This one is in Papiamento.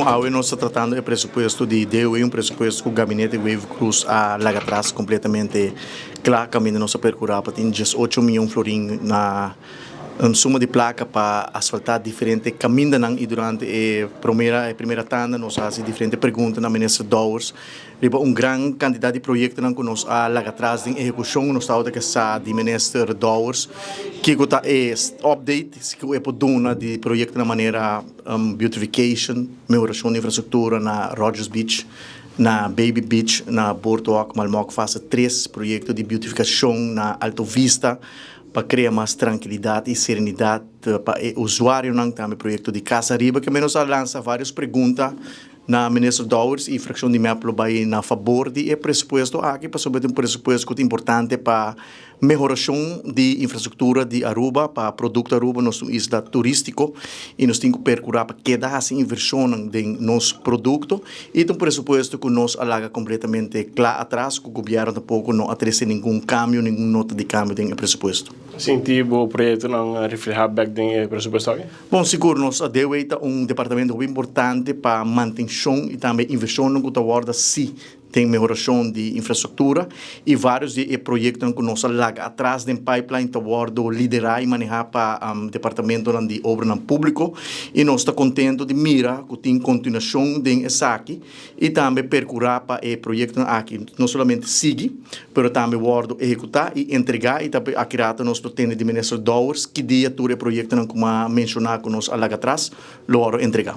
Awe nos ta tratando e presupuesto di DOW, un presupuesto cu Gabinete Wever-Croes a laga atras completamente cla, caminda nos a percura pa tin 18 miyon florin na un suma di placa pa asfalta diferente camindanan. Y durante e prome tanda nos a haci diferente pregunta na Minister Dowers riba un gran cantidad di proyectonan cu nos a laga atras den ehecucion. Nos tabata kier sa di Minister Dowers kico ta e update cu e por duna di proyecto na manera beautification, mehoracion di infrastructura na Rogers Beach, na Baby Beach, na Boardwalk, Malmok fase 3, proyecto di beautificacion na Alto Vista pa crea mas trankilidad y serenidad pa e usuarionan, tambe proyecto di Cas Ariba, cu nos a lansa varios pregunta na Minister Dowers. Y fraccion di MEP lo bay na fabor di e presupuesto aki, pasobra un presupuesto cu ta importante pa mehoracion di infrastructura di Aruba, pa producto Aruba. Nos un isla turistico y nos tin cu percura pa keda haci inversion den nos producto, y un presupuesto cu nos a laga completamente cla atras, cu gobierno tampoco no a trece ningun cambio, ningun nota di cambio den presupuesto. Sinti bo proyectonan refleha back den e presupuesto aki? Bon, sigur, nos a DOW ta un departamento hopi importante pa mantencion y tambe inversion cu ta wordo haci den mehoracion di infrastructura, y varios di e proyectonan cu nos a laga atras den pipeline ta wordo lidera y maneha pa departamento di obra publico, y nos ta contento di mira cu tin continuacion den esaki y tambe percura pa e proyecto aki no solamente sigui, pero tambe wordo ehecuta y entrega. Y tambe aki rato nos lo tende di Minister Dowers ki dia tur e proyectonan cu a menciona cu nos a laga atras lo entrega.